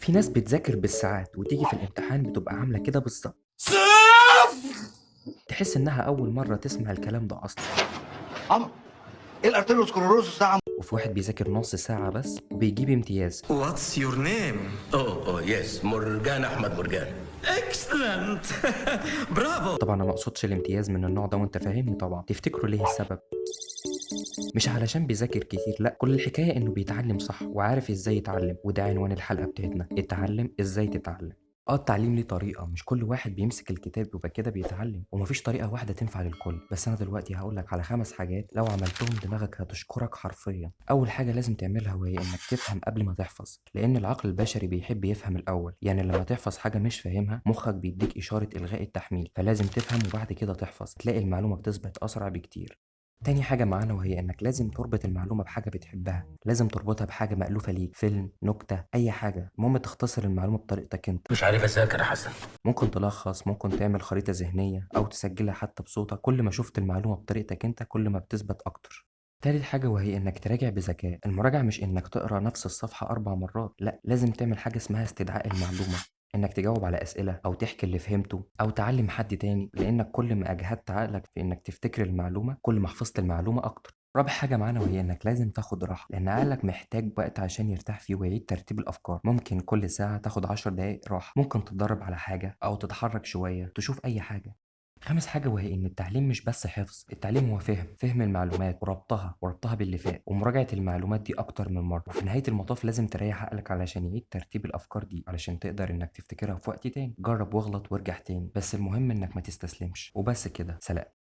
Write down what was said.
في ناس بتذاكر بالساعات وتيجي في الامتحان بتبقى عاملة كده بالظبط. صفر. تحس إنها أول مرة تسمع الكلام ده أصلا. عم ايه ال arteriosclerosis ده عم؟ وفي واحد بيذاكر نص ساعة بس وبيجيب امتياز. What's your name? Oh yes، مرجان احمد مرجان. Excellent. برافو. طبعا أنا ما أقصدش الامتياز من النوع ده وأنت فاهمني طبعا. تفتكروا ليه السبب؟ مش علشان بيذاكر كتير، لا، كل الحكاية إنه بيتعلم صح وعارف إزاي يتعلم. وده عنوان الحلقة بتاعتنا، اتعلم إزاي تتعلم. التعليم ليه طريقة، مش كل واحد بيمسك الكتاب يبقى كده بيتعلم، ومفيش طريقة واحدة تنفع للكل. بس أنا دلوقتي هقولك على 5 حاجات لو عملتهم دماغك هتشكرك حرفيا. أول حاجة لازم تعملها وهي إنك تفهم قبل ما تحفظ، لأن العقل البشري بيحب يفهم الأول. يعني لما تحفظ حاجة مش فاهمها مخك بيديك إشارة إلغاء التحميل، فلازم تفهم وبعد كده تحفظ، تلاقي المعلومة بتثبت أسرع بكتير. تاني حاجة معانا وهي إنك لازم تربط المعلومة بحاجة بتحبها، لازم تربطها بحاجة مألوفة ليك، فيلم، نكتة، أي حاجة، المهم تختصر المعلومة بطريقتك أنت. مش عارف اذاكر يا حسن. ممكن تلخص، ممكن تعمل خريطة ذهنية أو تسجلها حتى بصوتك. كل ما شفت المعلومة بطريقتك أنت كل ما بتثبت أكتر. تالت حاجة وهي إنك تراجع بذكاء. المراجعة مش إنك تقرأ نفس الصفحة 4 مرات، لأ، لازم تعمل حاجة اسمها استدعاء المعلومة، إنك تجاوب على أسئلة أو تحكي اللي فهمته أو تعلم حد تاني، لأنك كل ما أجهدت عقلك في إنك تفتكر المعلومة كل ما حفظت المعلومة أكتر. رابع حاجة معانا وهي إنك لازم تاخد راحة، لأن عقلك محتاج وقت عشان يرتاح فيه ويعيد ترتيب الأفكار. ممكن كل ساعة تاخد 10 دقايق راحة، ممكن تتدرب على حاجة أو تتحرك شوية، تشوف أي حاجة. خامس حاجة وهي إن التعليم مش بس حفظ، التعليم هو فهم، فهم المعلومات وربطها باللي فات، ومراجعة المعلومات دي أكتر من مرة. وفي نهاية المطاف لازم تريح عقلك علشان يعيد ترتيب الأفكار دي، علشان تقدر إنك تفتكرها في وقت تاني. جرب واغلط وارجع تاني، بس المهم إنك ما تستسلمش. وبس كده، سلام.